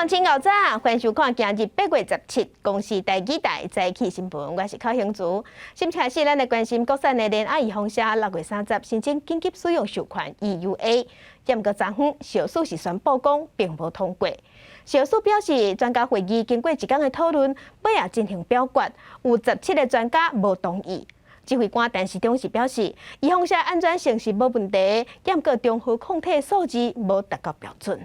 鄉親𠢕早，歡迎收看今日8月17公視台語台早起新聞，我是柯興竹。先開始，咱來關心國產的聯亞預防射6月30申請緊急使用授權 EUA，毋過昨昏食藥署是宣布講並無通過。食藥署表示，專家會議經過一工的討論，尾仔進行表決，有17個專家無同意。指揮官陳時中是表示，預防射安全性是無問題，毋過中和抗體數字無達到標準。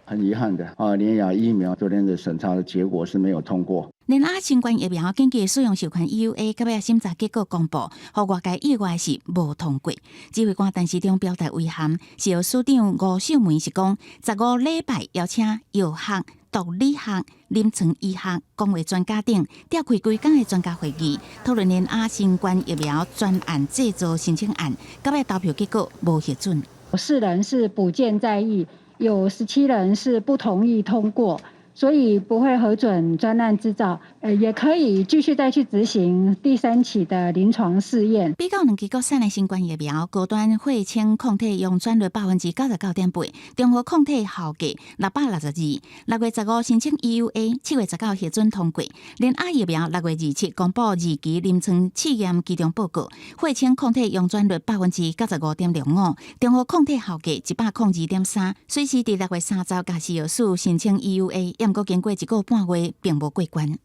很遺憾的啊，聯亞疫苗昨天的審查的結果是沒有通過。聯亞新冠疫苗緊急使用授權 EUA，到尾審查結果公布，予外界意外是無通過。指揮官陳時中表達遺憾，食藥署長吳秀梅是講，15禮拜邀請藥學、毒理學、臨床醫學、公衛專家等，召開規工的專家會議，討論聯亞新冠疫苗專案製造申請案，到尾投票結果無核准。四人是補件再議。有17人是不同意通過，所以不會核准專案製造。也可以繼續再去執行第三期的臨床試驗。比較兩支國產的新冠疫苗，高端血清抗體陽轉率99.8%，中和抗體效價662。6月15申請 EUA，7月19核准通過。聯亞疫苗6月27公布二期臨床試驗期中報告，血清抗體陽轉率95.05%，中和抗體效價102.3。雖是佇6月30共食藥署申請 EUA，毋過經過一個半月，並無過關。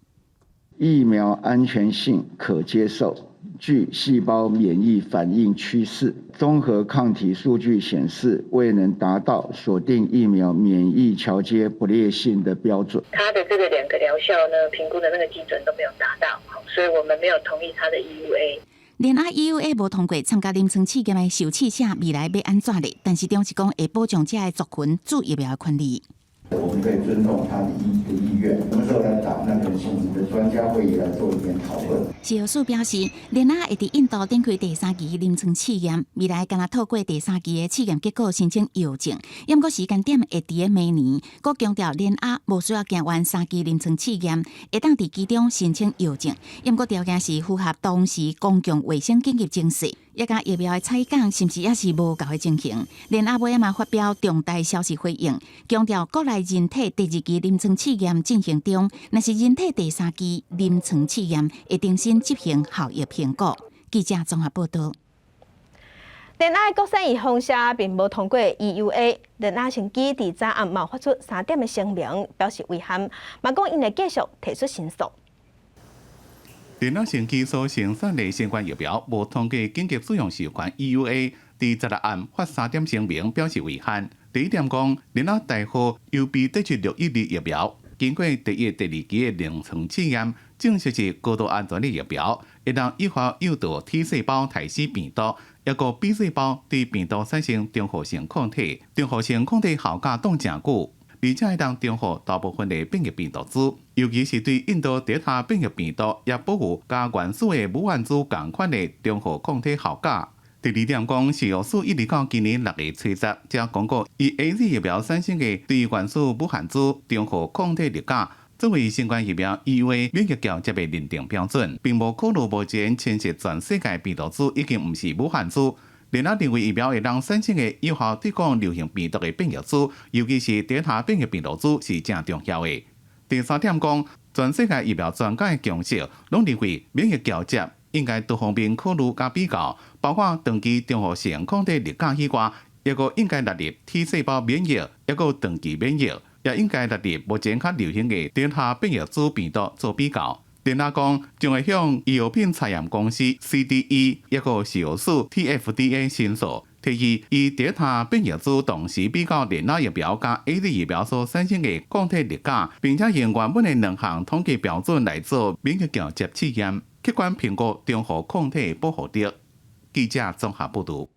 疫苗安全性可接受，具細胞免疫反應趨勢。綜合抗體數據顯示，未能達到鎖定疫苗免疫橋接不劣性的標準。它的這個兩個療效呢，評估的那個基準都沒有達到，所以我們沒有同意它的 EUA。聯亞 EUA 無通過，參加臨床試驗的受試者未來欲按怎咧？陳時中是講會保障這个族群注疫苗的權利。我們可以尊重他的意願，什麼時候來打，那可能請我們的專家會議來做一點討論。食藥署表示，聯亞會佇印度展開第三期臨床試驗，未來敢若透過第三期的試驗結果申請藥證，毋過時間點會佇咧明年。閣強調聯亞無需要行完三期臨床試驗，會當佇其中申請藥證，毋過條件是符合當時公共衛生緊急情勢。抑佮疫苗的採購是毋是猶是無夠的情形？聯亞尾仔嘛發表重大消息回應，強調國內人體第二期臨床試驗進行中，若是人體第三期臨床試驗會重新執行效益評估。記者綜合報道。聯亞國產預防射並無通過 EUA，聯亞生技佇昨暗嘛發出三點的聲明，表示遺憾，嘛講𪜶會繼續提出申訴。聯亞生技所生產的新冠疫苗無通過緊急使用授權 EUA，佇16暗發三點聲明表示遺憾。第一點講，聯亞代號 UB 七612疫苗，經過第一、第二期的臨床試驗，證實是高度安全的疫苗，會當有效誘導 T 細胞刣死病毒，抑閣 B 細胞對病毒產生中和性抗體，中和性抗體效價擋誠久，而且會當中和大部分的變異病毒株，尤其是對印度德爾塔變異病毒，也保有佮原始的武漢株仝款的中和抗體效價。第二點講，食藥署一直到今年6月初十，才公告以 AZ 疫苗產生的對原始武漢株中和抗體力價，作為新冠疫苗 EUA 免疫橋接的認定標準，並無考慮目前侵襲全世界病毒株已經毋是武漢株。聯亞認為疫苗會當產生的有效對抗流行病毒的變異株，尤其是德爾塔變異病毒株是誠重要的。第三點講，全世界疫苗專家的共識，攏認為免疫橋接應該多方面考慮佮比較，包括長期中和性抗體力價以外，抑閣應該納入 T 細胞免疫，抑閣長期免疫，也應該納入目前較流行的德爾塔變異株病毒做比較。聯亞講將會向醫藥品查驗公司 CDE，抑閣食藥署 TFDA 申訴，提議以德爾塔變異株同時比較聯亞疫苗佮 AZ 疫苗所產生的抗體力價，並且用原本的兩項統計標準來做免疫橋接試驗，客觀評估中和抗體保護力。記者綜合報導。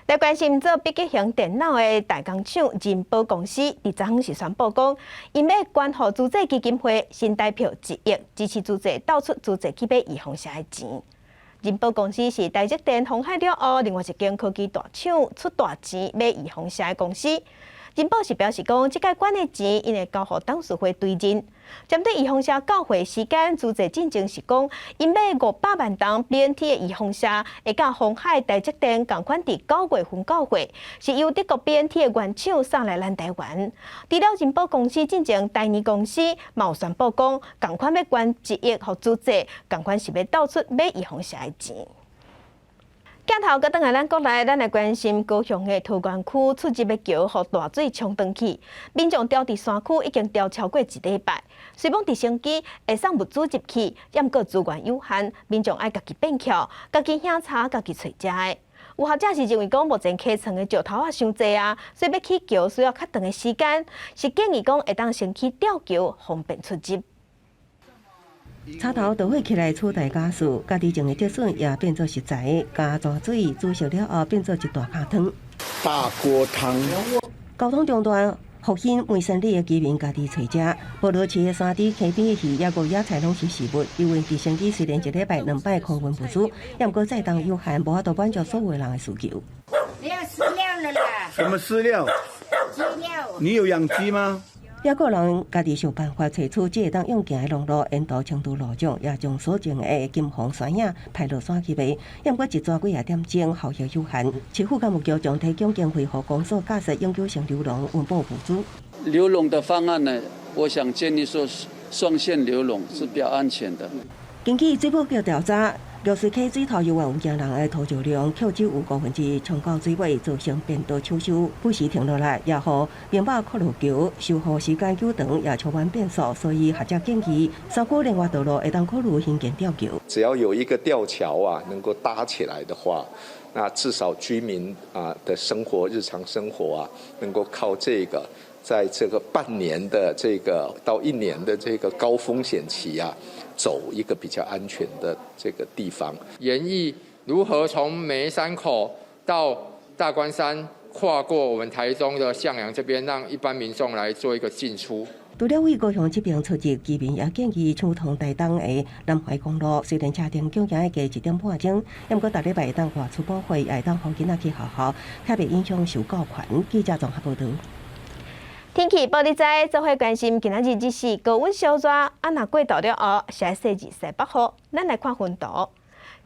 來關心做筆記型電腦的大工廠仁寶公司，佇昨昏是宣布講，𪜶欲捐予慈濟基金會新台票1億，支持慈濟鬥出慈濟去買預防射的錢。仁寶公司是台積電、鴻海了後，另外一間科技大廠出大錢買預防射的公司。仁寶是表示講，這擺捐的錢，𪜶會交予董事會追認。針對預防射到貨時間，主席進前是講，𪜶買500萬筒 BNT 的預防射，會佮鴻海、台積電仝款佇9月份到貨，是由德國 BNT 的原廠送來咱台灣。除了仁寶公司進前，台泥公司嘛有宣布講，仝款欲捐1億予主席，仝款是欲鬥出買預防射的錢。鏡頭閣轉來咱國內，咱來關心高雄的桃源區出入的橋予大水沖斷去，民眾牢佇山區已經牢超過一禮拜。雖罔直升機會送物資入去，毋過資源有限，民眾愛家己變巧，家己興柴，家己揣食的。有學者是認為講，目前溪床的石頭仔傷濟啊，所以欲起橋需要較長的時間，是建議講會當先起吊橋，方便出入。柴頭著火起來取代家私，家己種的竹筍也變做食材，加泉水煮熟了後變做一大羹湯。大鍋湯。交通中斷，復興梅山里的居民家己揣食。菠蘿市的山豬溪邊的魚，抑閣野菜攏是食物。因為直升機雖然一禮拜兩擺空運物資，毋過載重有限，無法度滿足所有人的需求。沒有飼料了啦。什麼飼料？雞料。你有養雞嗎？抑閣有人家己想辦法揣出這會當用行的農路，沿途清除路障，也將所種的金黃山葉排落山去賣。毋過一逝幾仔點鐘，效益有限。市府幹部局將提供經費予公所架設永久性溜廊，穩保物資。溜廊的方案呢？我想建議說雙線溜廊是比較安全的。根據水保局調查，濁水溪水頭猶原有驚人的土石量，扣走有1/5衝到水尾，造成便道搶修，不時停落來，也予平壩擴落橋修復時間久長，也充滿變數，所以學者建議，山區連外道路會當考慮興建吊橋。只要有一個吊橋啊，能夠搭起來的話，那至少居民啊的生活、日常生活啊，能夠靠這個，在這個半年的這個到一年的這個高風險期啊，走一個比較安全的這個地方。研議如何從梅山口到大關山，跨過我們台中的向陽這邊，讓一般民眾來做一個進出。除了對高雄這邊出入，居民也建議暢通台東的南懷公路，雖然車程較會加1點半鐘，毋過逐禮拜會當外出補貨，也會當予囡仔去學校，較袂影響受教權。記者綜合報導。天氣報你知，做伙關心今仔日日時高溫燒熱，啊若過度了後，是愛細日西北雨。咱來看雲圖。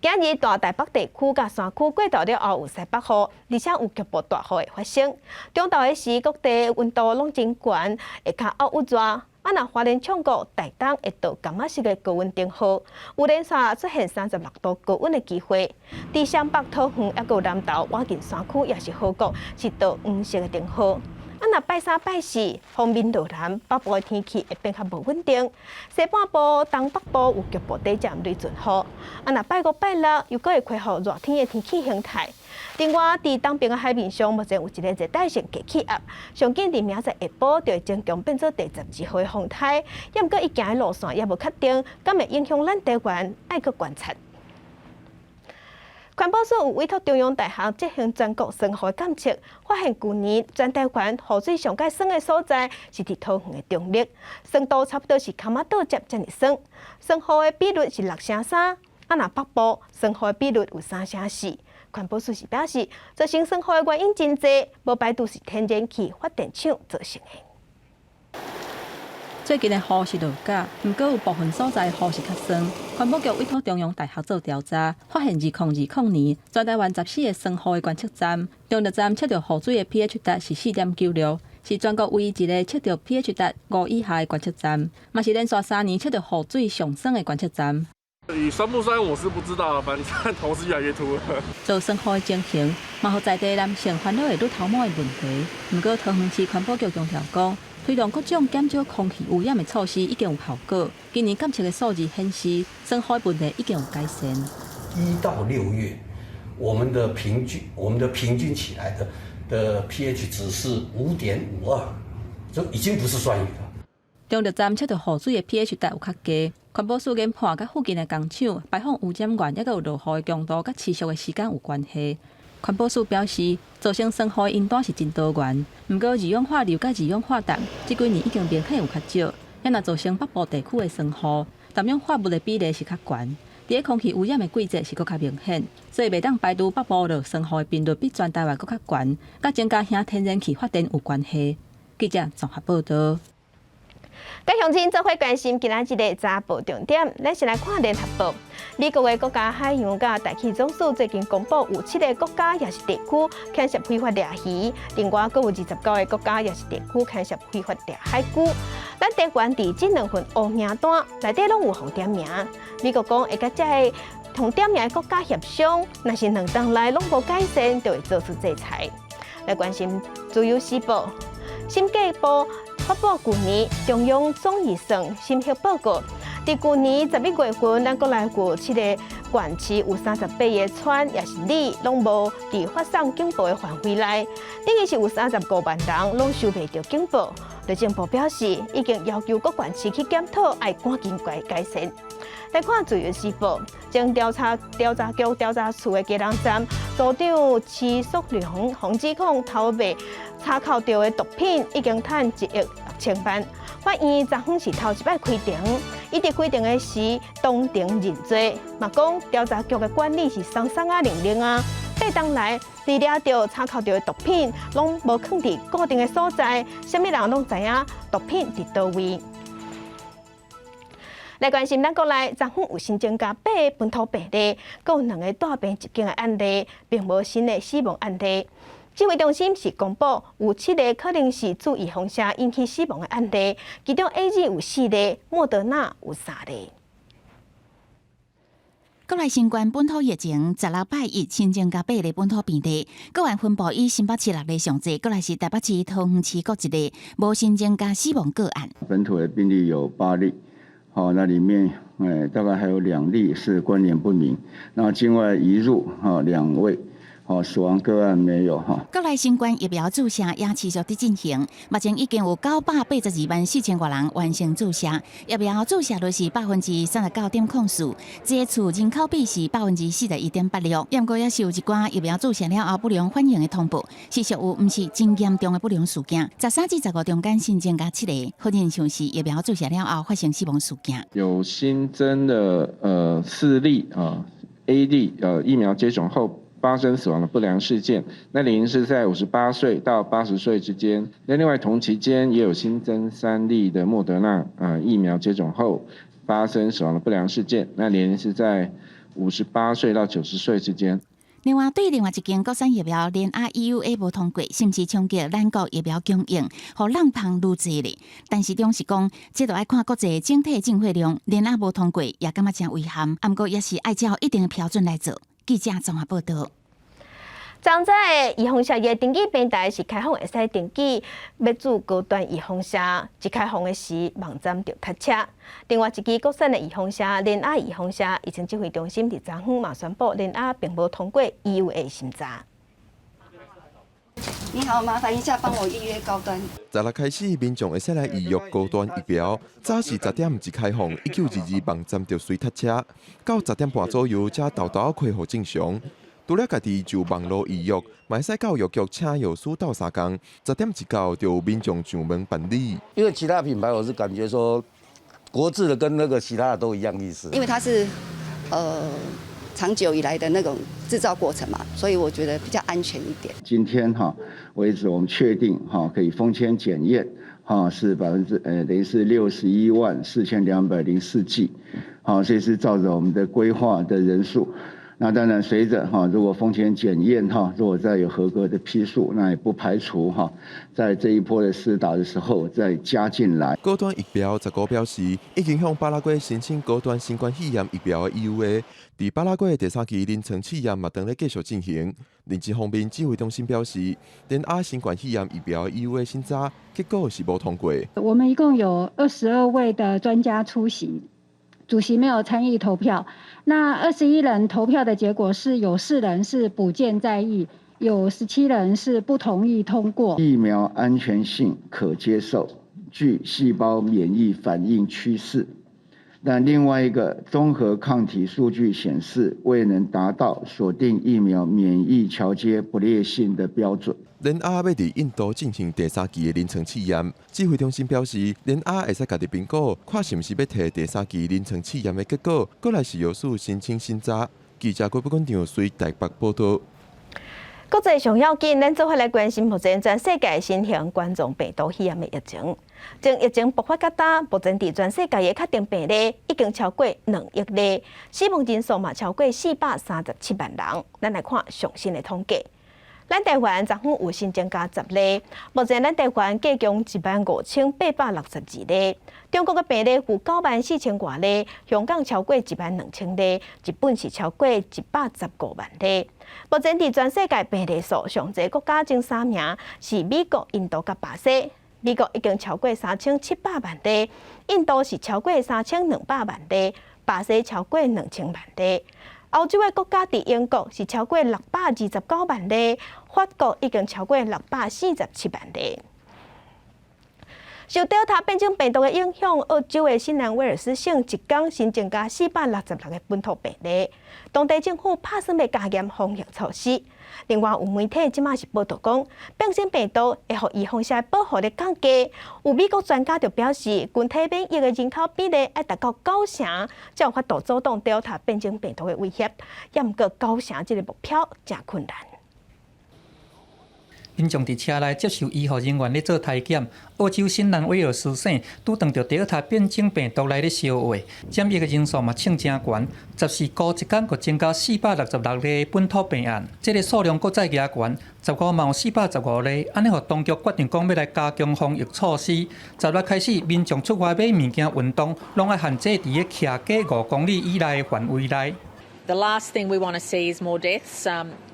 今日大台北地區佮山區過晝了後有西北雨，而且有局部大雨會發生。中晝的時，各地溫度攏真懸，會較漚鬱熱。啊若花蓮唱國、台東會到柑仔色的高溫燈號，有連續出現36度高溫的機會。佇雙北、桃園抑閣有南投、倚近山區也是雨國，是到黃色的燈號。啊，若拜三拜四，鋒面落南，北部的天氣會變較無穩定。西半部、東北部有局部短暫雷陣雨。啊，若拜五拜六，又閣會恢復熱天的天氣形態。另外，佇東邊的海面上，目前有一个熱帶性低氣壓，上緊佇明仔載下晡就會增強變做第12號的風颱。抑毋過伊行的路線猶無確定，敢會影響咱台灣，愛閣觀察。環保署有委託中央大學執行全國酸雨監測，發現舊年全台灣雨水上蓋酸的所在是佇桃園的中壢，酸度差不多是崁仔倒接遮爾酸，酸雨的比率是6成3，啊若北部酸雨的比率有3成4。環保署是表示，造成酸雨的原因真濟，無排除是天然氣發電廠造成的。最近的雨是落假，毋過有部分所在雨是較酸。環保局委託中央大學做調查，發現2020年全台灣14個酸雨的觀測站，中壢站測著雨水的 pH 值是4.96，是全國唯一一個測著 pH 值5以下的觀測站，嘛是連續3年測著雨水上酸的觀測站。你酸不酸我是不知道，反正頭是越來越禿了。做酸雨的情形，嘛予在地男性煩惱的擼頭毛的問題。毋過桃園市環保局強調講，推動各種減少空氣污染的措施已經有效果。今年監測的數字顯示，酸雨問題已經有改善。 1到6月，我們的平均起來的 pH 值是5.52，就已經不是酸雨了。中壢站測著雨水的 pH 值有較低，環保署研判，佮附近的工廠排放污染源，抑閣有落雨的強度佮持續的時間有關係。環保署表示，造成酸雨的因子是真多元，毋過二氧化硫佮二氧化氮這幾年已經明顯有較少，抑若造成北部地區的酸雨，氮氧化物的比例是較懸。佇咧空氣污染的季節是閣較明顯，所以袂當排除北部落酸雨的頻率比全台灣閣較懸，佮增加興天然氣發電有關係。記者綜合報道。佮鄉親做伙關心今仔日的早報重點，咱先來看聯合報。美國的國家海洋佮大氣總署最近公布，有七個國家抑是地區牽涉非法掠魚，另外閣有29個國家抑是地區牽涉非法掠海龜。咱台灣佇這兩份烏名單內底攏有予點名。美國講會佮這个予點名的國家協商，若是2冬內攏無改善，就會做出制裁。來關心自由時報，審計部發布舊年中央總預算審核報告，佇舊年11月份，咱國內有七個縣市有38個村，抑是里，攏無佇發送警報的範圍內，等於是有35萬人攏收袂著警報。內政部表示，已經要求各縣市去檢討，愛趕緊改善。來看自由時報，前調查局調查處的基隆站組長徐淑良，予指控偷賣查扣著的毒品，已經賺1億6千萬。法院昨昏是頭一擺開庭，伊佇開庭的時當庭認罪，嘛講調查局的管理是鬆鬆仔零零啊。8冬來，佇掠著查扣著的毒品，攏無囥佇固定的所在，啥物人攏知影毒品佇佗位。來關心咱國內，昨昏有新增加八个本土病例，閣有兩个帶病入境的案例，並無新的死亡案例。指揮中心是公布有七个可能是注預防射引起死亡的案例，其中 AZ 有四例，莫德納有三例。國內新冠本土疫情16拜一新增加八例本土病例，個案分布以新北市六例上濟，過來是台北市、桃園市各一例，無新增加死亡個案。本土的病例有八例，好，那裡面大概還有兩例是關聯不明，那境外移入哈兩位。哦，死亡個案沒有哈。國內新冠疫苗注射也持續佇進行，目前已經有982.24萬外人完成注射，疫苗注射率是39.04%，這次人口比是41.86%。不過也是有一寡疫苗注射了後不良反應的通報，是屬於毋是真嚴重的不良事件。13至15中間新增加七个，可能像是疫苗注射了後發生死亡事件。有新增的四例啊，AZ 疫苗接種後發生死亡的不良事件，那年齡是在58歲到80歲之間。那另外同期間也有新增三例的莫德納疫苗接種後發生死亡的不良事件，那年齡是在58歲到90歲之間。另外，對另外一間國產疫苗聯亞 EUA 無通過，是毋是衝擊咱國疫苗供應，予浪芳愈濟咧？陳時中是講，這著愛看國際整體進貨量，聯亞無通過也感覺誠遺憾，毋過也是愛照一定的標準來做。記者綜合報道。昨昏的預防射的登記平台是開放，會使登記欲注高端預防射。一開放的時，網站就塞車。另外一支國產的預防射聯亞預防射，疫情指揮中心佇昨昏嘛宣布，聯亞並無通過 EUA 審查。你好，麻煩一下幫我預約高端。十六開始，民眾會使來預約高端疫苗。早時10點一開放，1922網站就隨塞車。到10點半左右，才沓沓恢復正常。除了家己就網路預約，嘛會使到藥局請藥師鬥相共。10點一到，就有民眾上門辦理。因為其他品牌，我是感覺說，國製的跟那個其他的都一樣意思。因為它是，長久以來的那種製造過程嘛，所以我覺得比較安全一點。今天哈為止，我們確定哈可以封簽檢驗哈是百分之等於是614,204劑，好，這是照着我們的規劃的人數。那當然，隨着哈如果封簽檢驗哈，如果再有合格的批數，那也不排除哈，在這一波的施打的時候再加進來。高端疫苗15表示，已經向巴拉圭申請高端新冠肺炎疫苗的 EUA，佇巴拉圭的第三期臨床試驗嘛，當咧繼續進行。另一方面，指揮中心表示，聯亞新冠肺炎疫苗 EUA 審查結果是無通過。我們一共有22位的專家出席。主席沒有參與投票，那21人投票的結果是有四人是補件再議，有17人是不同意通過。疫苗安全性可接受，具細胞免疫反應趨勢，但另外一個綜合抗體數據顯示未能達到鎖定疫苗免疫橋接不劣性的標準。聯亞欲佇印度進行第三期的臨床試驗，指揮中心表示，聯亞會使家己評估，看是毋是欲提第三期臨床試驗的結果，過來食藥署申請審查。記者郭不管長隨台北報道。國際上要緊，咱做伙來關心目前全世界新型冠狀病毒肺炎的疫情。從疫情爆發到今，目前佇全世界的確診病例已經超過2億例，死亡人數嘛超過437萬人。咱來看上新的統計。咱台灣昨昏有新增加10例，目前咱台灣計共15,862例。中國的病例有9萬4千外例，香港超過1萬2千例，日本是超過115萬例。目前佇全世界病例數上濟國家前三名是美國、印度佮巴西。美國已經超過3700萬例，印度是超過3200萬例，巴西超過2000萬例。歐洲的國家佇英國是超過629萬例，法國已經超過647萬例。受德爾塔變種病毒的影響，澳洲的新南威爾斯省一工新增加466個本土病例，當地政府拍算欲加嚴防疫措施。另外，有媒體這馬是報道講，變種病毒會予預防射保護力降低。有美國專家就表示，群體免疫的人口比例愛達到九成，才有法度阻擋德爾塔變種病毒的威脅。毋過九成這个目標誠困難。民眾佇車內接受醫護人員咧做篩檢。澳洲新南威爾斯省拄當著德爾塔變種病毒來咧相話，染疫的人數嘛衝誠懸。14號一工閣增加466例本土病案，這个數量閣再加懸，154,415例。按呢予當局決定講欲來加強防疫措施。16開始，民眾出外買物件、運動，攏愛限制佇咧騎機5公里以內的範圍內。 The last thing we want to see is more deaths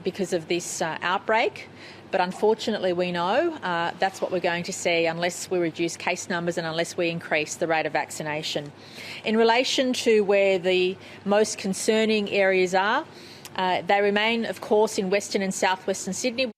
because of this outbreak. But unfortunately, we know that's what we're going to see unless we reduce case numbers and unless we increase the rate of vaccination. In relation to where the most concerning areas are, they remain, of course, in Western and southwestern Sydney.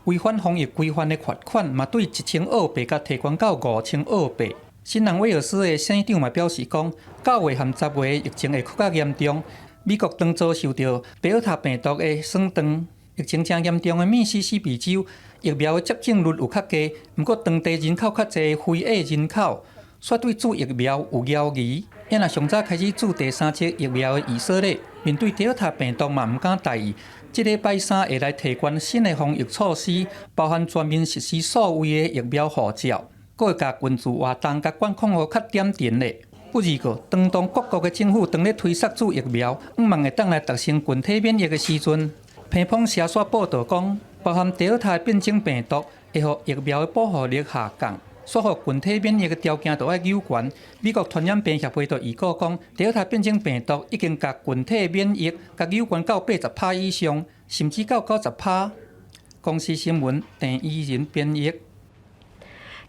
違反防疫規範的罰款嘛，對1000澳幣共提懸到5000澳幣。新南威爾斯的省長嘛表示講，9月和10月疫情會閣較嚴重。美國當遭受著德爾塔病毒的損斷。疫情誠嚴重的密西西比州，疫苗的接種率有較低，毋過當地人口較濟，非裔人口煞對注疫苗有猶疑。也若上早開始注第三劑疫苗的以色列，面對德爾塔病毒嘛毋敢大意。這禮拜三會來提懸新的防疫措施，包含全面實施數位的疫苗護照，閣會共群聚活動共管控予較點陣咧。不過，當當各國的政府當咧推捒注疫苗，向望會當來達成群體免疫的時陣。彭博社煞報導講，包含德爾塔變種病毒會予疫苗的保護力下降，煞予群體免疫的條件著愛扭懸。美國傳染病協會就預告講，德爾塔變種病毒已經共群體免疫共扭懸到80趴以上，甚至到90趴。公視新聞鄭怡仁編譯。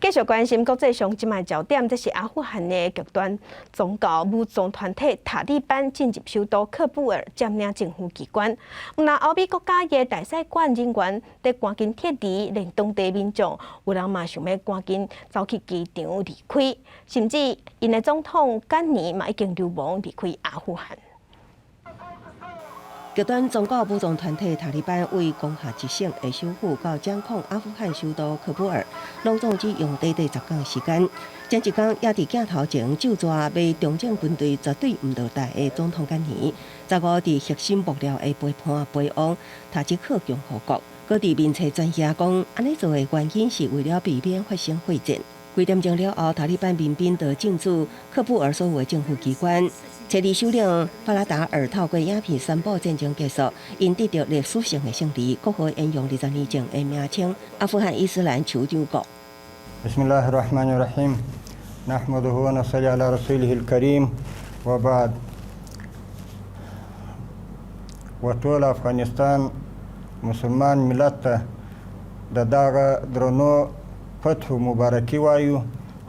繼續關心國際上這擺焦點，這是阿富汗的極端宗教武裝團體塔利班進入首都喀布爾，佔領政府機關。毋但歐美國家的大使館人員佇趕緊撤離，連當地民眾有人嘛想欲趕緊走去機場離開，甚至𪜶的總統甘尼嘛已經流亡離開阿富汗。極端宗教武裝團體塔利班為攻下一省的首府到掌控阿富汗首都喀布爾，攏總只用短短10工時間。前一工也佇鏡頭前咒詛欲重整軍隊絕對毋落台的總統甘尼，15佇核心幕僚的陪伴飛往塔吉克共和國，閣佇面冊傳言講，按呢做的原因是為了避免發生血戰。幾點鐘了後，塔利班民兵就進駐喀布爾所有的政府機關。初二首領巴拉達爾透過影片宣布戰爭結束，𪜶得著歷史性的勝利，國號沿用20年前的名稱——阿富汗伊斯蘭酋長國。 بسم الله الرحمن الرحيم نحمده ونصلي على رسوله الكريم وبعد و ټول افغانستان مسلمان ملت ته د دغه درنو فتحو مبارکي وایو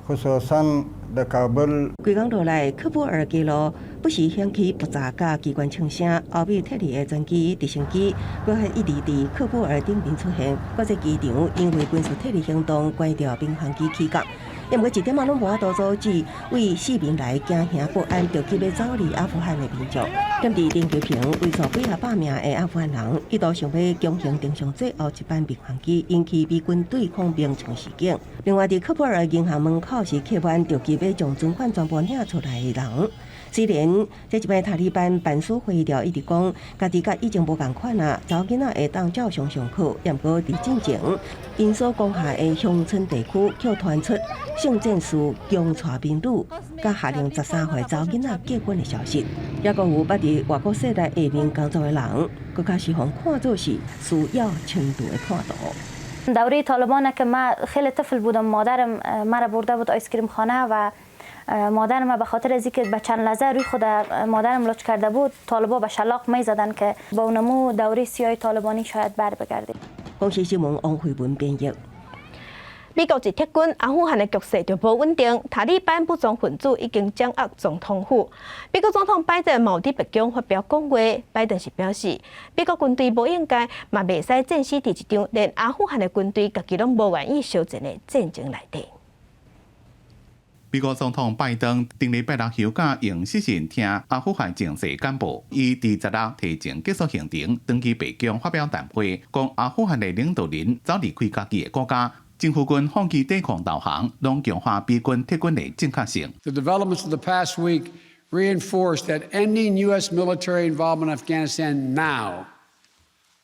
خصوصا د کابل。規工落來，喀布爾街路不時響起爆炸佮機關槍聲，歐美撤離的專機、直升機，閣還一直佇喀布爾頂面出現。國際機場因為軍事撤離行動關掉民航機起降。毋過一點仔攏無法度阻止對四面來驚嚇不安、著急欲走離阿富汗的民眾。踮佇停機坪為數幾仔百名的阿富汗人，一度想欲強行登上最後一班民航機，引起美軍對抗鳴槍示警。另外，佇喀布爾銀行門口是客滿著急欲將存款全部領出來的人。雖然這一擺塔利班辦事會議一直講，家己佮以前無仝款啊，查某囡仔會當照常上課，毋過佇進前，𪜶所攻下的鄉村地區，卻傳出聖戰士強娶民女，佮下令13歲查某囡仔結婚的消息。抑閣有捌佇外國勢力下面工作的人，閣較是予人看做是需要程度的叛徒。 دوره طالبان که من خیلی طفل بودم، مادرم مرا برده بود ice cream خانه و مادرم به خاطر از اینکه به چند لحظه روی خود مادرم لچ کرده بود، طالبا به شلاق می زدن که با اونمو دوره سیاه طالبانی شاید بر بگرده. 公視新聞王慧文編譯。美國一撤軍，阿富汗的局勢就無穩定。塔利班武裝分子已經掌握總統府。美國總統拜登嘛佇白宮發表講話，拜登是表示，美國軍隊無應該，嘛袂使戰死佇一場連阿富汗的軍隊家己攏無願意相戰的戰爭內底。美國總統拜登頂禮拜六休假，用視訊聽阿富汗情勢簡報。伊佇16提前結束行程，轉去白宮發表談話，講阿富汗的領導人走離開家己的國家，政府軍放棄抵抗投降，攏強化美軍撤軍的正確性。 The developments of the past week reinforced that ending U.S. military involvement in Afghanistan now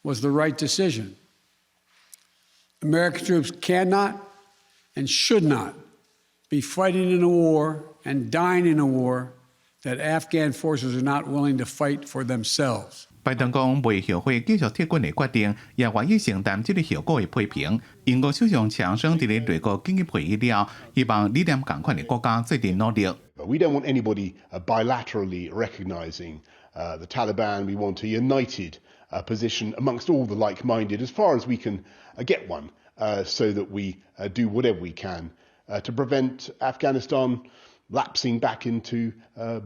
was the right decision. American troops cannot and should not be fighting in a war and dying in a war that Afghan forces are not willing to fight for themselves. 拜登講袂後悔繼續撤軍的決定，也願意承擔這个後果的批評。英國首相強生佇咧內閣緊急會議了，希望理念仝款的國家做陣努力。 We don't want anybody bilaterally recognizing the Taliban. We want a united position amongst all the like-minded, as far as we can get one, so that we do whatever we can to prevent Afghanistan lapsing back into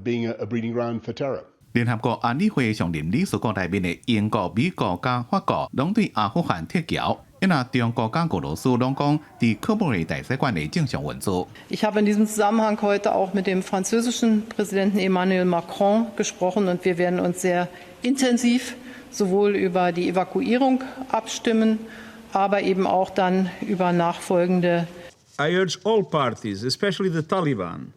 being a breeding ground for terror. 聯合國安理會常任理事國內面的英國、美國佮法國，攏對阿富汗撤僑。因為中國佮俄羅斯攏講，佇喀布爾大使館的正常運作。 Ich habe in diesem Zusammenhang heute auch mit dem französischen Präsidenten Emmanuel Macron gesprochen und wir werden uns sehr intensiv sowohl über die Evakuierung abstimmen, aber eben auch dann über nachfolgende. I urge all parties, especially the Taliban,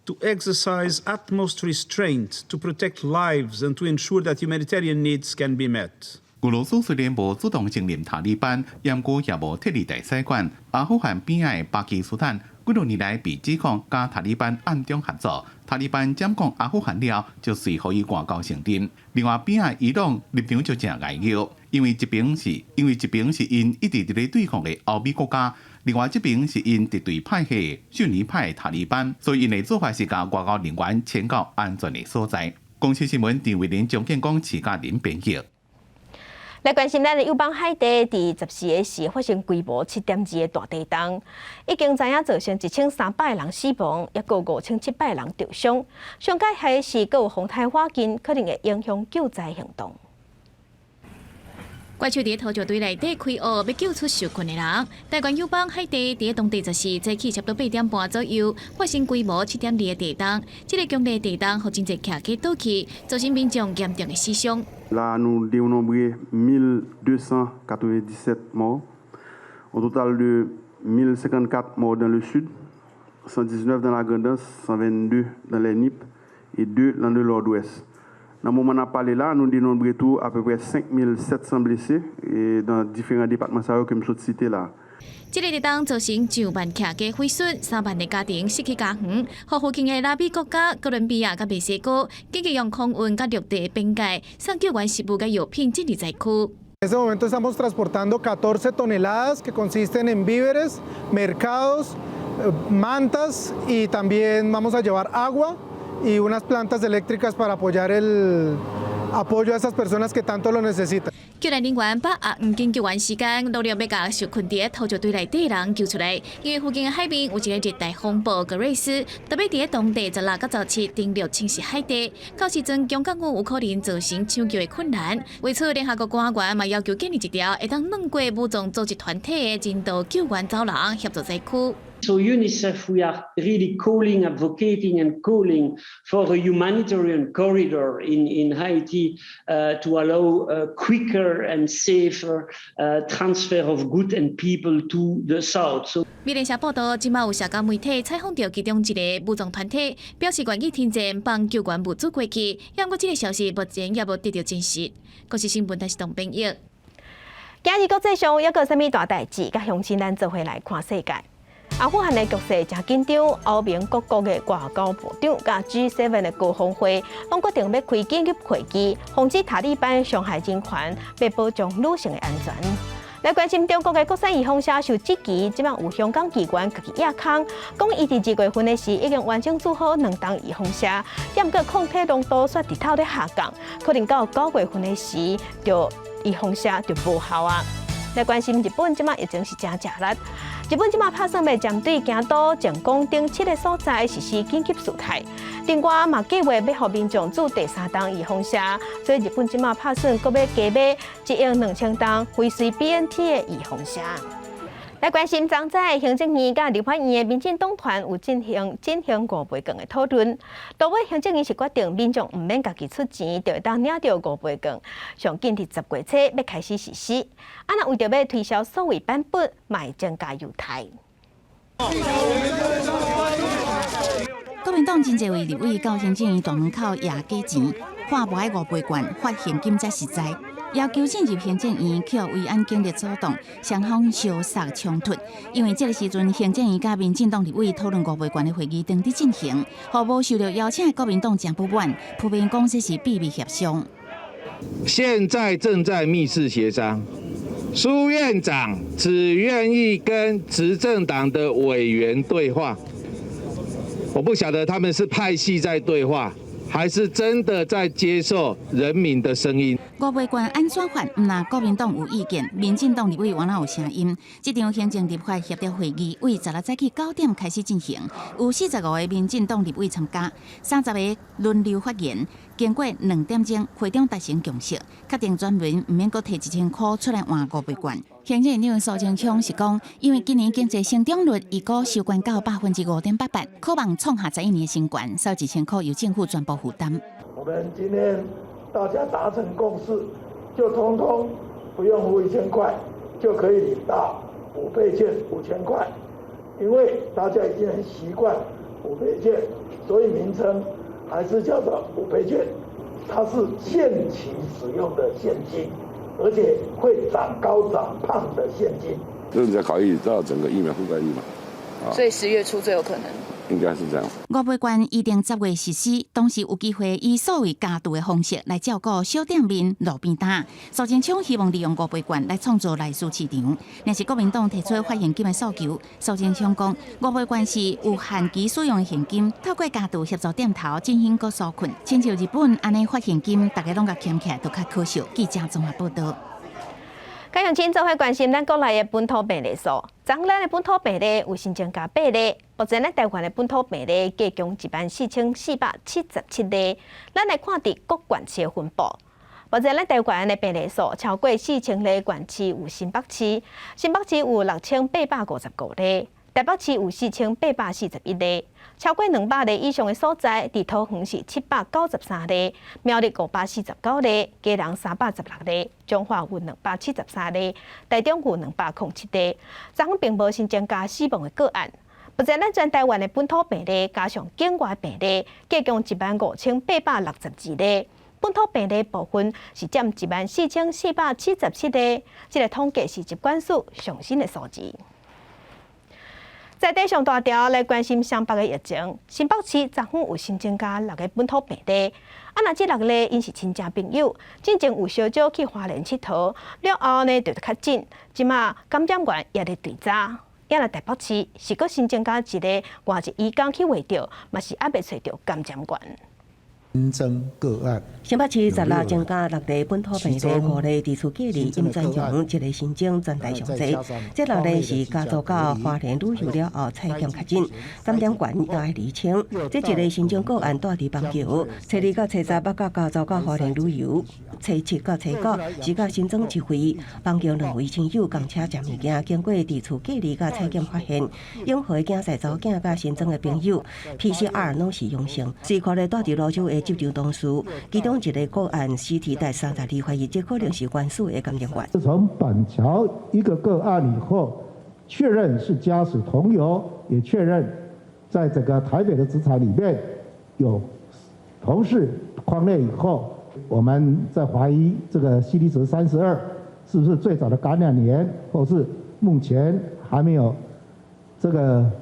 to exercise utmost restraint to protect lives and to ensure that humanitarian needs can be met. 俄羅斯雖然無主動承認塔利班，毋過也無撤離大使館。阿富汗邊仔的巴基斯坦幾多年來被指控佮塔利班暗中合作，塔利班掌控阿富汗了，就隨予伊外交承認。另外邊仔伊朗立場就誠危妙，因為一邊是𪜶一直佇咧對抗的歐美國家，另外這邊是𪜶敵對派系遜尼派塔利班，所以𪜶的做法是共外交人員遷到安全的所在。公視新聞陳慧琳、張建光、徐嘉玲編譯。來關心咱的友邦海地，佇14个時發生規模7.2的大地動，已經知影造成1300人死亡，抑閣5700人受傷。上蓋害的是，閣有風颱瓦金，可能會影響救災行動。怪獸佇土石堆內底開挖，欲救出受困的人。台灣友邦海地佇當地14早起差不多8點半左右，發生規模7.2的地動。這个強烈地動，予真濟徛家倒去，造成民眾嚴重的死傷。 Là, nous dénombrons 1297 morts, au total de 1054 morts dans le sud, 119 dans la Grand'Anse, 122 dans les Nippes et 2 dans le nord-ouest. Dans le moment où on a parlé là, nous dénombrons tout à peu près 5700 blessés et dans différents départements que je viens citer là. 這个地動造成上萬徛家毀損，3萬个家庭失去家園，予附近的拉美國家哥倫比亞佮墨西哥，緊急用空運佮陸地邊界送救援食物佮藥品進入災區。 En este momento estamos transportando 14 toneladas que consisten en víveres, mercados, mantas y también vamos a llevar agua y unas plantas eléctricas para apoyar el apoyo a esas personas que tanto lo necesitan. 救援人員把握黃金救援時間，努力欲共受困佇土石堆內底人救出來。因為附近的海面有一个熱帶風暴格瑞斯，特別佇當地16佮17登陸侵襲海地，到時陣強降雨有可能造成搶救的困難。為此，聯合國官員嘛要求建立一條會當跨過武裝組織團體的人道救援走廊，協助災區。So UNICEF, we are really calling, advocating and calling for a humanitarian corridor in Haiti to allow a quicker and safer transfer of goods and people to the south. So 美聯社報道，這馬有社交媒體採訪著其中一个武裝團體，表示願意停戰，放救援物資過去。毋過這个消息目前猶無得著證實。國視新聞台是董編譯。今日國際上猶閣有啥物大代誌？佮鄉親咱做伙來看世界。阿富汗的局勢誠緊張，歐盟各國的外交部長佮 G7 的高峰會，攏決定欲開緊急會議，防止塔利班傷害人權，欲保障女性的安全。來關心中國的國產預防射受質疑，這擺有香港議員家己掖空，講伊佇2月份的時已經完整注好兩針預防射，毋過抗體濃度煞直透咧下降，可能到9月份的時，就預防射就無效啊。來關心日本這擺疫情是誠食力，日本這擺拍算欲針對京都、靜岡等七個所在實施緊急事態。另外嘛計劃欲予民眾注第三針預防射，所以日本這擺拍算閣欲加買1億2千針輝瑞 BNT 的預防射。來關心昨早行政院佮立法院的民進黨團有進行五倍券的討論，到尾行政院是決定民眾毋免家己出錢，就會當領著五倍券。上緊佇10月初欲開始實施。啊，若為著欲推銷數位版本，嘛會增加優待。國民黨真濟位立委到行政院大門口掖假錢，喊無愛五倍券發現金才實在。要求進入行政院，予維安警力阻擋，雙方相殺衝突。因為這个時陣，行政院佮民進黨立委討論五倍券的會議正佇進行，予無受著邀請的國民黨誠不滿，批評講這是秘密協商。現在正在密室協商，蘇院長只願意跟執政黨的委員對話。我不曉得他們是派系在對話，還是真的在接受人民的聲音。五倍券按怎發？毋但國民黨有意見，民進黨立委原來有聲音。這場行政立法協調會議為16早起9點開始進行，有45個民進黨立委參加，30個輪流發言。經過2點鐘，會長達成共識，確定全民毋免閣提1000箍出來換五倍券。行政院長蘇貞昌是講，因為今年經濟成長率預估收懸到5.88%，可望創下11年的新高，所以1000箍由政府全部負擔。我們今天大家達成共識，就通通不用付1000塊，就可以領到五倍券5000塊。因為大家已經很習慣五倍券，所以名稱還是叫做五倍券。它是限期使用的現金，而且會長高長胖的現金。這是在考慮到整個疫苗覆蓋率嘛？所以10月初最有可能。應該是這樣。五倍券預定10月實施，同時有機會以所謂加注的方式來照顧小店面、路邊攤。蘇貞昌希望利用五倍券來創造內需市場。若是國民黨提出發現金的訴求，蘇貞昌講五倍券是有限期使用的現金，透過加注協助店頭進行閣紓困。親像日本按呢發現金，大家攏共撿起來都較可惜。記者綜合報導。各鄉親做伙關心咱國內的本土病例數，昨咱的本土病例有新增加八例，目前咱台灣的本土病例計共14,477例。咱來看佇各縣市的分布，目前咱台灣的病例數超過4000例縣市有新北市，新北市有6855例，台北市有4841例。超過200例以上的所在，佇桃園是793例，苗栗549例，基隆316例，彰化有273例，台中有207例。昨昏並無新增加死亡的個案。目前咱全台灣的本土病例加上境外病例，計共15,862例。本土病例部分是佔14,477例。這个統計是疾管署上新的數字。在地上大條來關心雙北的疫情，新北市昨昏有新增加六个本土病例，啊，若這六个𪜶是親戚朋友，進前有相約去花蓮𨑨迌，了後呢就確診，這馬感染源也咧追查。也若台北市是閣新增加一个外籍移工去穢著，嘛是猶未揣著感染源。新增個案新北市十六增加六例本土病例，五例佇厝隔離陰轉陽，一个新增全台上濟。這六例是家族到花蓮旅遊了後採檢確診，感染源也愛釐清。這一个新增個案蹛佇板橋，初二到初十捌佮家族到花蓮旅遊，初七到初九是佮新增一位板橋兩位親友仝車食物件，經過佇厝隔離佮採檢發現，永和囝婿查某囝佮新增的朋友 PCR 攏是陽性，四箍咧蹛佇蘆洲的職場同事，其中一个個案 CT 值三十二，懷疑這可能是原始的感染源。自從板橋一個個案以後，確認是家屬同遊，也確認在這個台北的職場裡面有同事匡列以後，我們在懷疑這個 CT 值32是不是最早的感染源，或是目前還沒有這個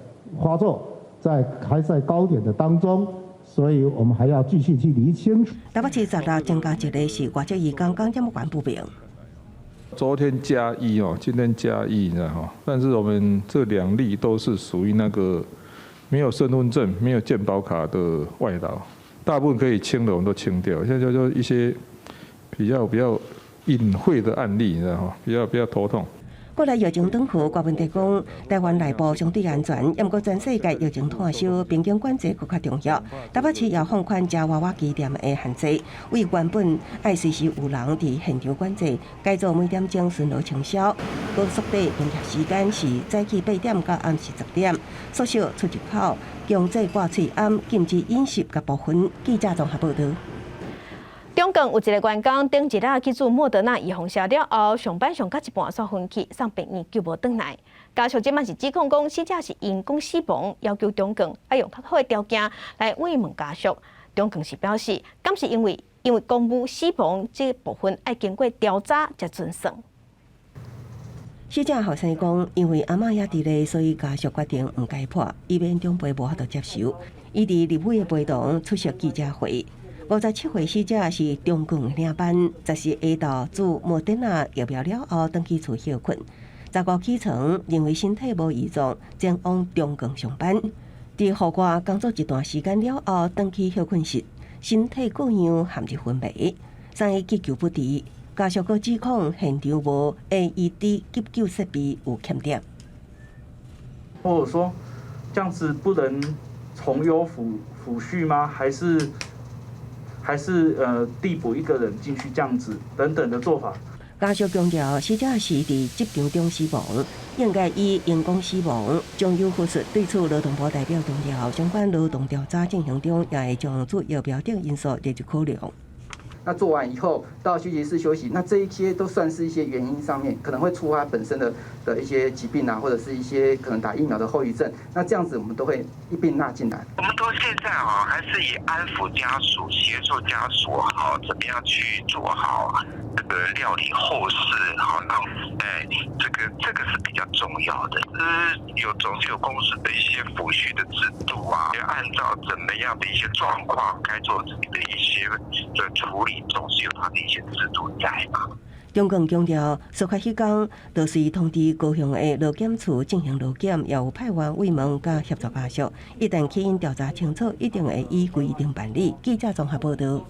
發作，在還在高點的當中。所以我們還要繼續去釐清楚。台北市十六增加一个是外籍移工感染源不明。昨天加一哦，今天加一，你知道哈？但是我們這兩例都是屬於那個沒有身份證、沒有健保卡的外勞，大部分可以清的我們都清掉。現在就就一些比較隱晦的案例，你知道哈？比較頭痛。國內疫情轉好，郭文帝講，台灣內部相對安全，毋過全世界疫情湠燒，邊境管制閣較重要。台北市也放寬食娃娃機店的限制，為原本愛隨時有人佇現場管制，改做每點鐘巡邏清消。高速底營業時間是早起8點到暗時10點，宿舍出入口強制掛喙罨，禁止飲食佮部分。記者綜合報導。中共有一个員工頂一日去注莫德納預防射了後，上班上到一半煞昏去，送病院救無轉來。家屬這馬是指控講死者是因公死亡，要求中共愛用較好的條件來慰問家屬。中共是表示，敢是因為公務死亡這部分愛經過調查才準算。死者後生講，因為阿嬤猶佇咧，所以家屬決定毋解剖，以免長輩無法度接受。伊佇立委的陪同出席記者會。57歲死者是中共領班，14下晝注莫德納疫苗了後，轉去厝歇睏。15起床，認為身體無異狀，前往中共上班。佇戶外工作一段時間了後，轉去歇睏時，身體各樣陷入昏迷，送醫急救不治。家屬閣指控現場無 AED 急救設備有欠點，或者說這樣子不能從優撫恤嗎？還是遞補一個人進去這樣子等等的做法。家屬強調，死者是佇職場中死亡，應該以因公死亡將有復述。對此，勞動部代表強調，相關勞動調查進行中，也會將主要標準因素列入考量。那做完以後到休息室休息，那這一些都算是一些原因上面可能會觸發本身的一些疾病啊，或者是一些可能打疫苗的後遺症。那這樣子我們都會一併納進來。我們到現在啊，還是以安撫家屬、協助家屬，好，怎麼樣去做好這個料理後事，好，讓哎，這個是比較重要的。有總是有公司的一些撫恤的制度啊，要按照怎麼樣的一些狀況該做的一些的處理。總是有它的一些制度在嘛。中共強調，事發彼工，就是通知高雄的勞檢處進行勞檢，也有派員慰問佮協助家屬。一旦起因調查清楚，一定會依規定辦理。記者綜合報導。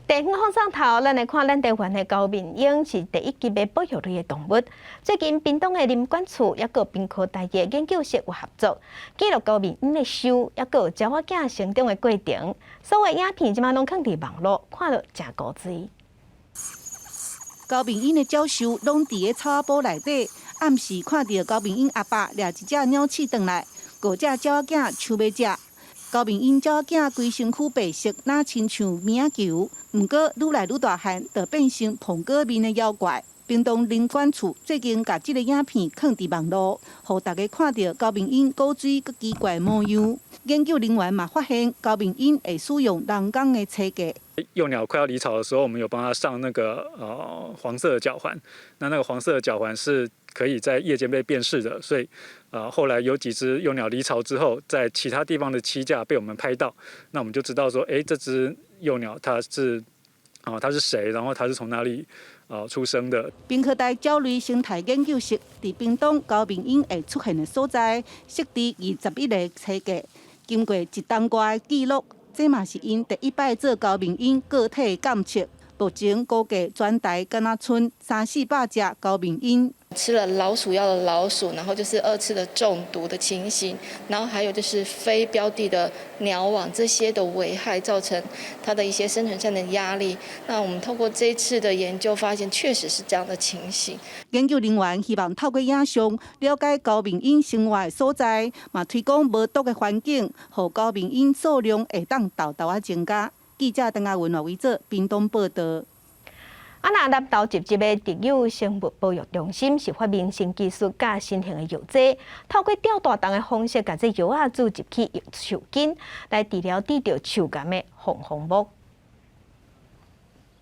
地方放送頭，咱來看咱台灣的高面鷹是第一級的保育類的動物。最近，屏東的林管處抑閣屏科大的研究室有合作，記錄高面鷹的獸，抑閣鳥仔囝成長的過程。所有影片這馬攏囥佇網路，看了誠古錐。高面鷹的鳥獸攏佇咧草仔埔內底，暗時看著高面鷹阿爸掠一隻鳥鼠轉來，五隻鳥仔囝搶欲食。高面鷹鳥仔囝規身軀白色，若親像物仔球，毋過愈來愈大漢，就變成蘋果面的妖怪。屏東林管處最近共這个影片囥佇網路，予大家看著高面鷹古錐閣奇怪模樣。研究人員嘛發現，高面鷹會使用人工的車架。幼鳥快要離巢的時候，我們有幫它上那個黃色的腳環。那那個黃色的腳環是可以在夜間被辨識的，所以後來有幾隻幼鳥離巢之後，在其他地方的棲架被我們拍到，那我們就知道說，欸，這隻幼鳥它是誰，然後它是從哪裡出生的。屏科大鳥類生態研究室佇屏東高面鷹會出現的所在，設置21個棲架，經過一冬外的記錄，這嘛是𪜶第一擺做高敏鷹個體監測。目前估計全台敢若賰三四百隻高敏鷹。吃了老鼠藥的老鼠，然後就是二次的中毒的情形，然後還有就是非標的的鳥網這些的危害，造成它的一些生存上的壓力。那我們透過這一次的研究發現，確實是這樣的情形。研究人員希望透過影像了解高敏鷹生活的所在，嘛推廣無毒的環境，予高敏鷹數量會當沓沓仔增加。記者鄧亞文、賴維哲，屏東報道。啊，若南投集集的特有生物保育中心是發明新技術佮新型的藥劑，透過吊大動的方式，共這藥仔注入去樹根，來治療得著樹癌的黃蜂木。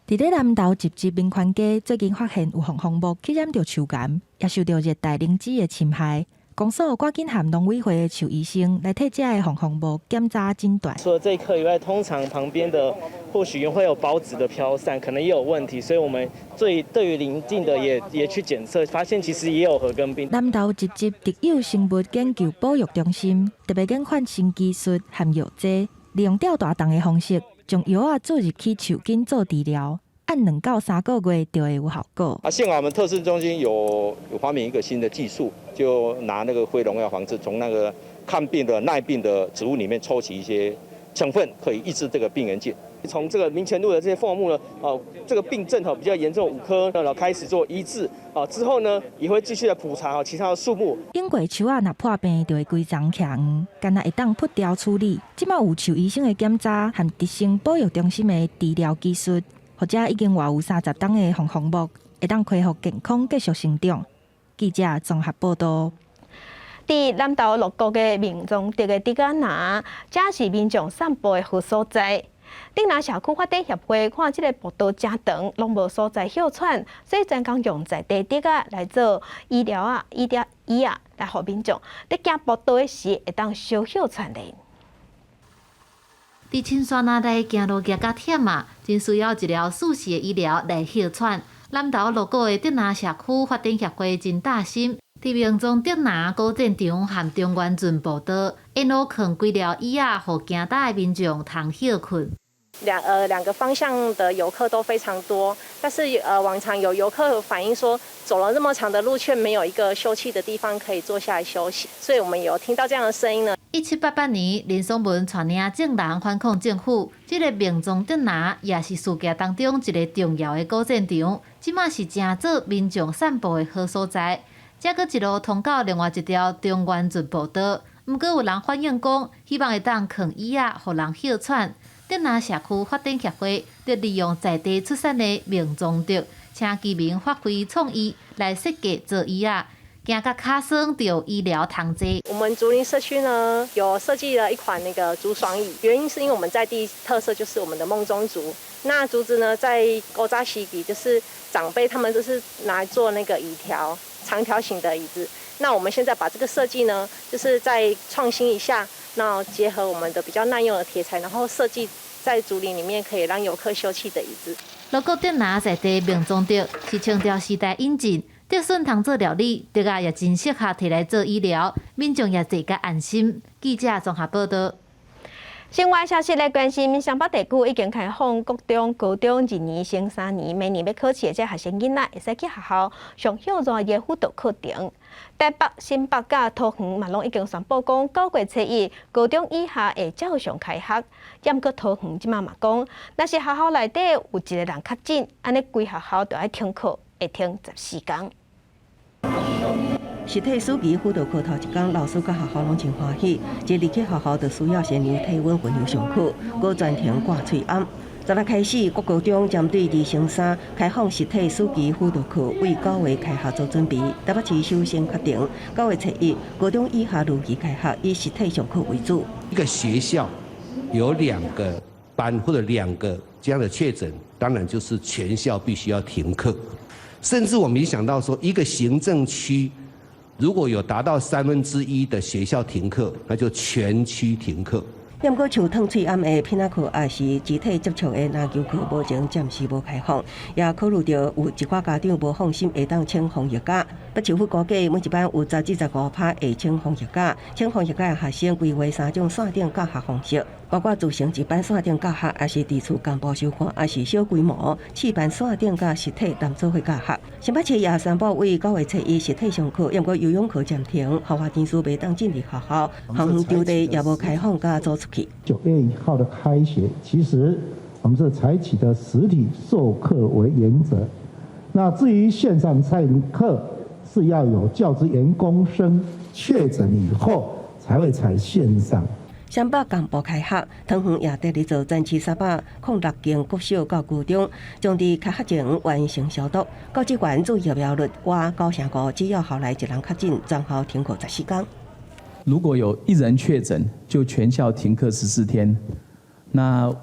佇咧南投集集民權街，最近發現有黃蜂木去染著樹癌，也受著熱帶靈芝的侵害。公所趕緊和農委會的獸醫生來替這个黃蜂木檢查診斷。除了這一顆以外，通常旁邊的或許會有孢子的飄散，可能也有問題，所以我們最對於鄰近的也去檢測，發現其實也有褐根病。南投集集特有生物研究保育中心特別研發新技術和藥劑，利用吊大動的方式，將藥仔注入去樹根做治療。按2到3個月就會有效果。啊，幸好我們特生中心有發明一個新的技術，就拿那個非農藥防治，從那個抗病的耐病的植物裡面抽取一些成分，可以抑制這個病原菌。從這個民權路的這些鳳凰木呢，哦，這個病症比較嚴重五棵，然後開始做醫治，啊之後呢，也會繼續來普查其他的樹木。經過樹仔若破病，就會規叢徛黃，敢若會當噗掉處理。這馬有獸醫生的檢查和特生保育中心的治療技術。或者已經活有30冬的黃蜂木，會當恢復健康，繼續成長。記者綜合報道。佇南投鹿谷的明宗德的竹仔林，這是民眾散步的好所在。竹林社區發展協會看這个步道誠長，攏無所在歇喘，所以專工用在地竹仔來做醫療啊、醫療椅仔，來予民眾佇行步道的時會當小歇喘咧。佇深山林內行路行甲忝啊，真需要一寮舒適的椅寮來歇喘。南投鹿谷的竹林社區發展協會真貼心，佇明宗竹林古戰場和中原圳步道，沿路囥幾寮椅仔，予行焦的民眾通歇睏。兩個方向的遊客都非常多，但是往常有遊客反映說，走了那麼長的路，卻沒有一個休憩的地方可以坐下來休息，所以我們有聽到這樣的聲音呢。1788年，林爽文帶領眾人反抗政府，這个明宗竹林也是事件當中一个重要的古戰場，這馬是誠做民眾散步的好所在。這閣一路通到另外一條中原圳步道，毋過有人反映講，希望會當囥椅仔，予人歇喘。竹林社區發展協會就利用在地出產的明宗竹，請居民發揮創意來設計做椅仔，行甲跤酸就有椅寮通坐。我們竹林社區呢，有設計了一款那個竹爽椅，原因是因為我們在地特色就是我們的孟宗竹。那竹子呢，在古早時期就是長輩他們都是拿來做那個椅條，長條形的椅子。那我們現在把這個設計呢，就是再創新一下，那結合我們的比較耐用的鐵材，然後設計在竹林裡面可以讓遊客休憩的椅子。鹿谷竹林在地明宗竹是清朝時代引進，竹筍通做料理，竹仔也真適合提來做椅寮，民眾也坐較安心。記者綜合報道。新聞消息來關心，雙北地區已經開放國中、高中二年升三年，明年欲考試的這學生囡仔，會使去學校上歇熱的輔導課程。台北、新北佮桃園嘛，攏已經宣布講，9月初1，高中以下會照常開學。毋過桃園這馬嘛講，若是學校內底有一個人確診，按呢規學校就愛停課，會停14工。實體暑期輔導課頭一工，老師佮學校攏真歡喜。一入去學校就需要先量體溫、輪流上課，閣全程掛喙罨。昨日開始，國高中針對二升三開放實體暑期輔導課，為9月開學做準備。台北市首先確定，9月初1，高中以下如期開學，以實體上課為主。一個學校有兩個班或者兩個這樣的確診，當然就是全校必須要停課。甚至我們想到說，一個行政區如果有達到1/3的學校停課，那就全區停課。毋過像褪喙罨的片仔課，抑是肢體接觸的籃球課，目前暫時無開放，也考慮著有一寡家長無放心會當請防疫假，北市府估計每一班有10至15趴會請放學假，請放學假的學生規劃三種線頂教學方式，包括組成一班線頂教學，抑是佇厝同步收看，抑是小規模試辦線頂佮實體同做伙教學。新北市也宣布為9月初1實體上課，毋過游泳課暫停，校外人士袂當進入學校，校園場地也無開放佮租出去。9月1號的開學，其實我們是採取的實體授課為原則。那至於線上上課，是要有教職員工生確診以後，才會採線上。雙北同步開學，桃園也佇咧做全市306間國小到高中，將佇開學前完成消毒。教職員注疫苗率倚9.5%，只要校內一人確診，全校停課14天。如果有一人確診，就全校停課14天。那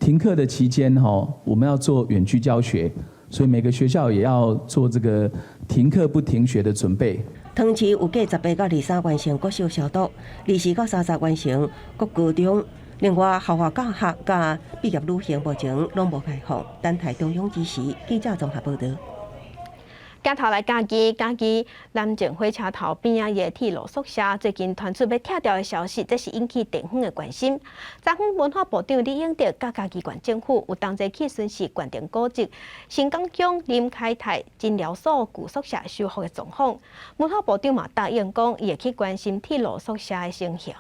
停課的期間，哈，我們要做遠距教學，所以每個學校也要做這個停課不停學的準備。桃園市預計18到23完成國小消毒，24到30完成國高中。另外，校外教學佮畢業旅行目前攏無開放，等待中央指示。記者綜合報導。鏡頭來嘉義，嘉義南靖火車頭邊仔的鐵路宿舍最近傳出欲拆掉的消息，這是引起地方的關心。昨昏文化部長李永得佮嘉義縣政府有同齊去巡視縣定古蹟新港鄉林開泰診療所舊宿舍修復的狀況。文化部長嘛答應講，伊會去關心鐵路宿舍的情形。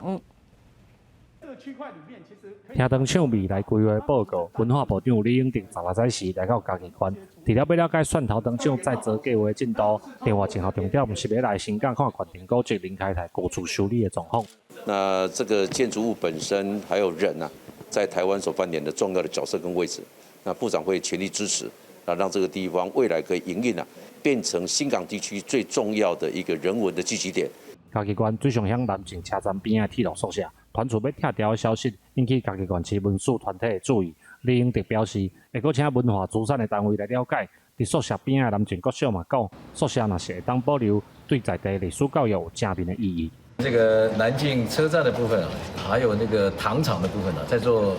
聽糖廠未來規劃報告，文化部長李永得十號早時來到嘉義縣，除了欲了解蒜頭糖廠再造計劃進度，另外一項重點是欲來新港看縣定古蹟林開泰舊厝修理的狀況。那這個建築物本身還有人啊，在台灣所扮演的重要的角色跟位置，那部長會全力支持，那讓這個地方未來可以營運啊，變成新港地區最重要的一個人文的聚集點。嘉義縣水上鄉南靖車站邊仔鐵路宿舍傳出欲拆掉的消息，引起嘉義縣市文史團體的注意。李永得表示，會閣請文化資產的單位來了解。佇宿舍邊仔的南靖國小嘛講，宿舍若是會當保留，對在地歷史教育有正面的意義。這個南靖車站的部分啊，還有那個糖廠的部分呢，在做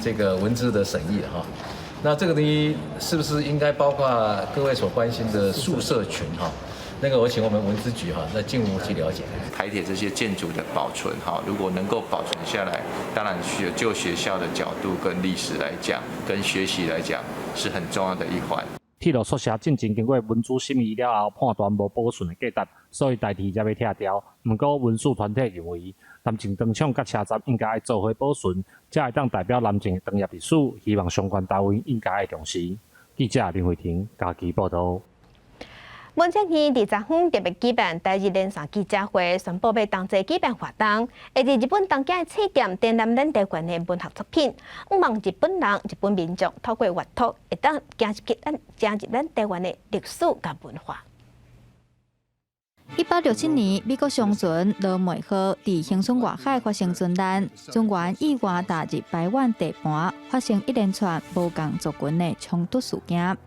這個文資的審議哈。那這個東西是不是應該包括各位所關心的宿舍群哈？那個我請我們文資局哈，再進一步去了解。台鐵這些建築的保存哈，如果能夠保存下來，當然就學校的角度跟歷史來講，跟學習來講，是很重要的一環。鐵路宿舍進前經過文資審議了後，判斷無保存的價值，所以台鐵才欲拆掉。毋過文史團體認為，南靖糖廠佮車站應該愛做伙保存，才會當代表南靖的糖業歷史。希望相關單位應該愛重視。記者林慧婷嘉義報導。文策院佇昨昏特別舉辦台日連線記者會，宣布欲同齊舉辦活動，會佇日本東京的冊店展覽咱台灣的文學作品，向望日本人、日本民眾透過閱讀，會當走入咱台灣的歷史佮文化。1867年，美國商船羅梅號佇恆春外海發生船難，船員意外踏入排灣地盤，發生一連串無仝族群的衝突事件。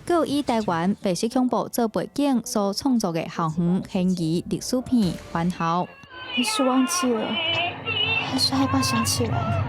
閣有以台灣白色恐怖做背景所創作的校園懸疑歷史片《返校》。你是忘記了，還是害怕想起來？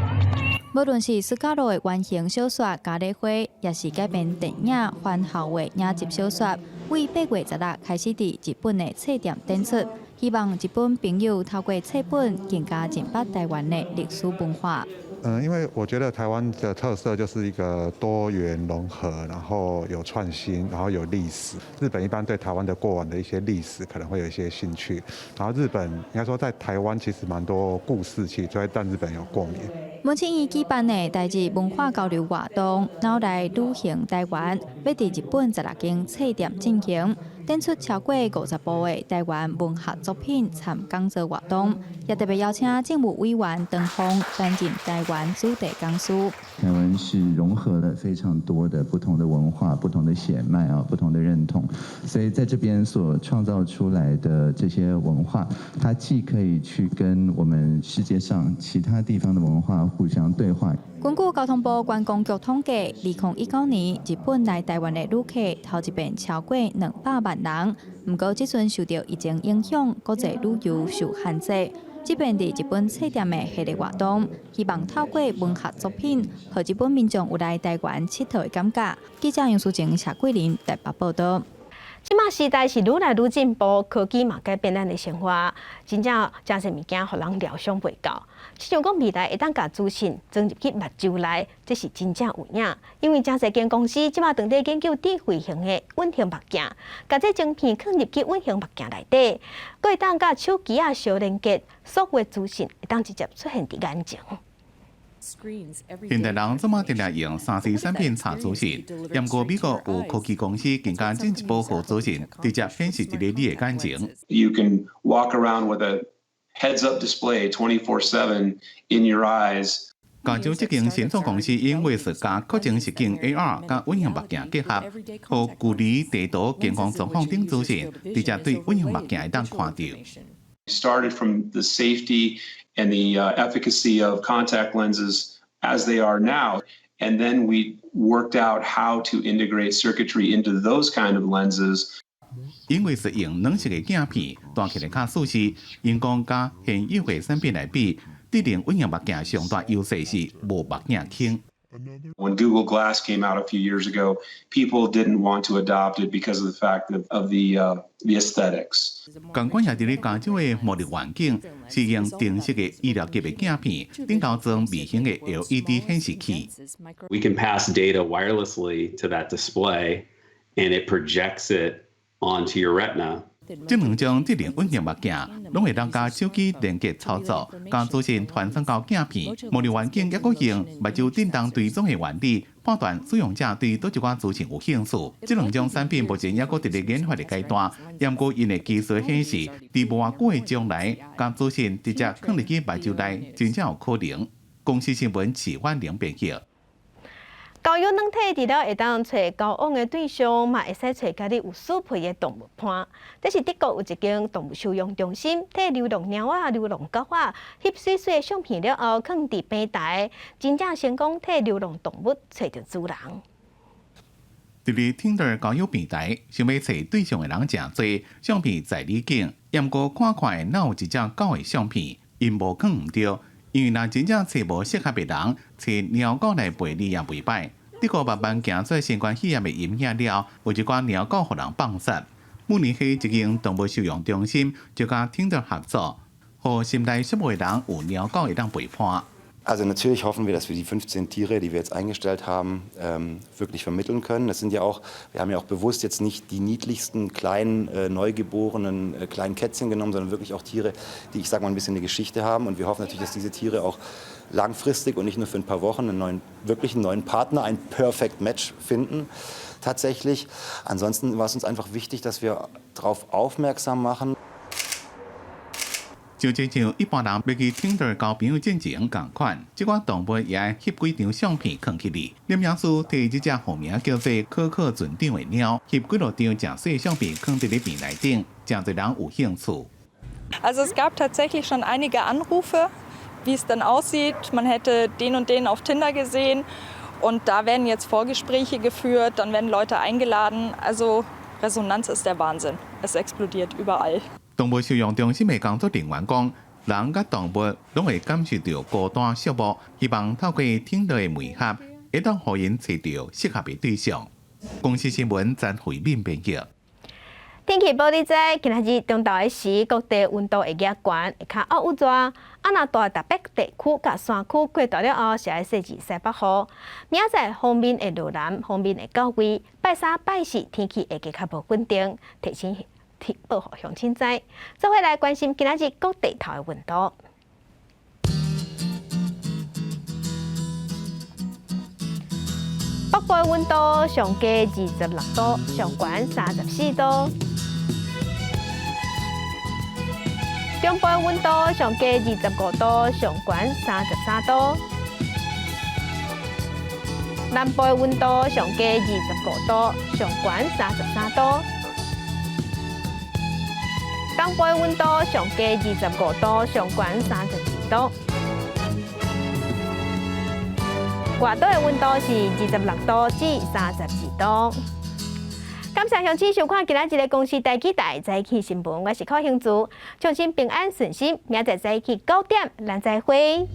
無論是斯卡羅的原型小說《咖喱花》，抑是改編電影《返校》的影集小說，為8月16開始佇日本的冊店展出，希望日本朋友透過冊本更加認捌台灣的歷史文化。因為我覺得台灣的特色就是一個多元融合，然後有創新，然後有歷史。日本一般對台灣的過往的一些歷史可能會有一些興趣，然後日本應該說在台灣其實蠻多故事，其實就會讓日本有共鳴。文策院舉辦的台日文化交流活動，腦內旅行台灣，欲佇日本16間冊店進行，展出超過50部的台灣文學作品參講座活動，也特別邀請政務委員唐鳳擔任台灣主題講師。台灣是融合了非常多的不同的文化、不同的血脈啊、不同的認同，所以在這邊所創造出來的這些文化，它既可以去跟我們世界上其他地方的文化互相對話。根據交通部觀光局統計，2019年日本來台灣的旅客頭一遍超過200萬人。毋過這陣受著疫情影響，國際旅遊受限制。這遍佇日本冊店的系列活動，希望透過文學作品，予日本民眾有來台灣𨑨迌的感覺。記者楊淑靜、謝桂林台北報道。這馬時代是愈來愈進步，科技嘛改變咱的生活，真正誠濟物件予人料想袂到。親像講未來會當共資訊裝入去目睭內，這是真正有影。因為誠濟間公司這馬正佇研究智慧型的隱形目鏡，共這晶片囥入去隱形目鏡內底，閣會當佮手機仔相連結，所有的資訊會當直接出現佇眼前。現代人這馬定定用3C 產品查資訊，毋過美國有科技公司更加進一步予資訊直接顯示佇咧你的眼前。 You can walk around with a heads-up display 24/7 in your eyes. 加州這間新創公司因為是共擴增實境 AR 佮隱形目鏡結合，予距離地圖、健康狀況等資訊，直接對隱形目鏡會當看著。 Started from the safety and the efficacy of contact lenses as they are now, and then we worked out how to integrate circuitry into those kind of lenses. 因為是用軟式的鏡片，戴起來較舒適。𪜶講佮現有的產品來比，智能隱形目鏡上大優勢是無目鏡坑。 When Google Glass came out a few years ago, people didn't want to adopt it because of the fact of the aesthetics. 仝款也佇咧加州的模擬環境，是用定式的醫療級的鏡片，頂頭裝微型的 LED 顯示器。 We can pass data wirelessly to that display, and it projects it onto your retina. 這兩種智能隱形目鏡，攏會當佮手機連結操作，將資訊傳送到鏡片。模擬環境猶閣用目睭振動追蹤的原理，判斷使用者對佗一寡資訊有興趣。這兩種產品目前猶閣佇咧研發的階段，毋過𪜶的技術顯示，佇無偌久的將來，將資訊直接囥入去目睭內，真正有可能。公視新聞齊婉玲編譯。交友軟體除了會當揣交往的對象，嘛會使揣佮你有相配的動物伴。這是德國有一間動物收容中心，替流浪貓仔、流浪狗仔翕媠媠的相片了後，囥佇平台，真正成功替流浪動物揣著主人。佇咧 Tinder 交友平台，想欲揣對象的人誠濟，相片在你揀，毋過看看若有一隻狗的相片，𪜶無囥毋著，因為若真正揣無適合的人，揣貓狗來陪你也袂䆀。德國慢慢行出新冠肺炎的陰影了，有一寡貓狗予人放殺。慕尼黑一間動物收容中心就佮 Tinder 合作，予心內寂寞的人有貓狗會當陪伴。 Also natürlich hoffen wir, dass wir die 15 Tiere, die wir jetzt eingestellt haben, wirklich vermitteln können. Das sind ja auch, wir haben ja auch bewusst jetzt nicht die niedlichsten kleinen neugeborenen kleinen Kätzchen genommen, sondern wirklich auch Tiere, die, ich sag mal, ein bisschen eine Geschichte haben. Und wir hoffen natürlich, dass diese Tiere auch langfristig und nicht nur für ein paar Wochen einen neuen, wirklich einen neuen Partner, ein Perfect Match finden. Tatsächlich. Ansonsten war es uns einfach wichtig, dass wir darauf aufmerksam machen. 就親像一般人欲去 Tinder 交朋友進前仝款，這寡動物也愛翕幾張相片囥起來。林老師提這隻號名叫做可可船長的貓，翕幾落張誠媠相片囥佇咧平台頂，誠濟人有興趣。 Also es gab tatsächlich schon einige Anrufe, wie es denn aussieht. Man hätte den und den auf Tinder gesehen und da werden jetzt Vorgespräche geführt, dann werden Leute eingeladen. Also Resonanz ist der Wahnsinn. Es explodiert überall. 動物收容中心的工作人員講，人佮動物攏會感受著孤單寂寞，希望透過 Tinder 的媒合，會當予𪜶揣著適合的對象。公視新聞曾慧敏編譯。天氣報你知，今仔日中晝時，各地溫度會加懸，會較漚熱。啊，若大台北地區佮山區過大了後，是愛說是西北雨。明仔載鋒面會落南，鋒面會到位。拜三、拜四天氣會加較無穩定，提醒報予鄉親知。做伙來關心今仔日各地頭的溫度。北部的溫度上低26度，上懸34度。中部的溫度上低25度，上懸33度。南部的溫度上低25度，上懸33度。東部的溫度上低25度，上懸32度。外島的溫度是26度至32度。感謝鄉親收看今仔日的公視台語台早起新聞，我是柯興祖，祝您平安順心，明仔載早起9點，咱再會。